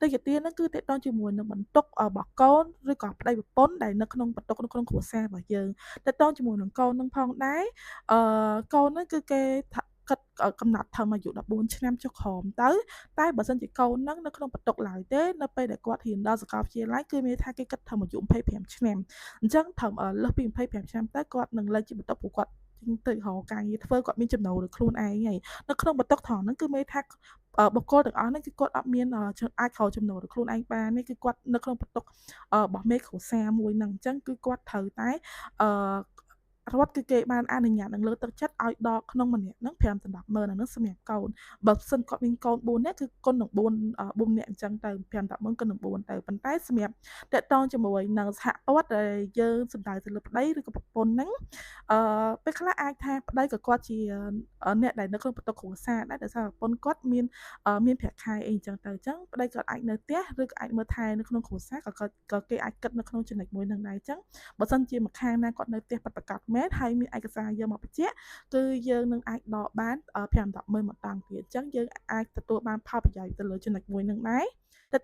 ទេយ្យទានហ្នឹងគឺទាក់ទងជាមួយនឹងបន្ទុករបស់កូនឬក៏ប្តីប្រពន្ធដែលនៅក្នុងបន្ទុកនៅក្នុងគ្រួសាររបស់យើងទាក់ទងជាមួយនឹងកូននឹងផងដែរអឺកូនហ្នឹងគឺគេគិតកំណត់ត្រឹមអាយុ14ឆ្នាំចុះក្រោមទៅតែបើសិនជាកូនហ្នឹងនៅក្នុងបន្ទុកឡើយទេនៅពេលដែលគាត់រៀនដល់សាកលវិទ្យាល័យគឺមានថាគេគិតត្រឹមអាយុ25ឆ្នាំអញ្ចឹងត្រឹមលើសពី25ឆ្នាំទៅគាត់នឹងលែងជាបន្ទុកព្រោះគាត់ទៅរកការងារធ្វើគាត់មានចំណូលលើខ្លួនឯងហើយនៅក្នុងបន្ទុកត្រង់ហ្នឹងគឺមានថាបុគ្គលទាំងអស់ហ្នឹងគឺគាត់អត់មានអាចរកចំណូលលើខ្លួនឯងបានទេគឺគាត់នៅក្នុងបន្ទុករបស់មេគ្រួសារមួយហ្នឹងអញ្ចឹងគឺគាត់ត្រូវតែអឺរដ្ឋគឺគេបានអនុញ្ញាតនឹងលើកទឹកចិត្តឲ្យដកក្នុងម្នាក់ហ្នឹង5ដល់10ម៉ឺនអាហ្នឹងសម្រាប់កូនបើសិនគាត់មានកូន4នាក់គឺគុណនឹង4 4នាក់អញ្ចឹងទៅ5 10ម៉ឺនគុណនឹង4ទៅប៉ុន្តែសម្រាប់តកតងជាមួយនឹងសហព័ន្ធដែលយើងសំដៅទៅលើប្តីឬក៏ប្រពន្ធហ្នឹងអឺពេលខ្លះអាចថាប្តីក៏គាត់ជាអ្នកដែលនៅក្នុងបន្ទុកគ្រួសារដែរដោយសារប្រពន្ធគាត់មានមានប្រាក់ខែអីអញ្ចឹងទៅអញ្ចឹងប្តីគាត់អាចនៅផ្ទះឬក៏អាចមើលថែនៅក្នុងគ្រួសារក៏គាត់ក៏គេអាចគិតនៅក្នុងចំណុចមួយហ្នឹងដែរអញ្ចឹងបើសិនជាមួយខាងណាគាត់នៅផ្ទះពិតប្រាកដមែនហើយមានឯកសារយកមកបញ្ជាក់គឺយើងនឹងអាចដកបាន5 10ម៉ឺនមកតាំងទៀតអញ្ចឹងយើងអាចទទួលបានផលប្រយោជន៍ទៅលើចំណុចមួយហ្នឹងដែរ។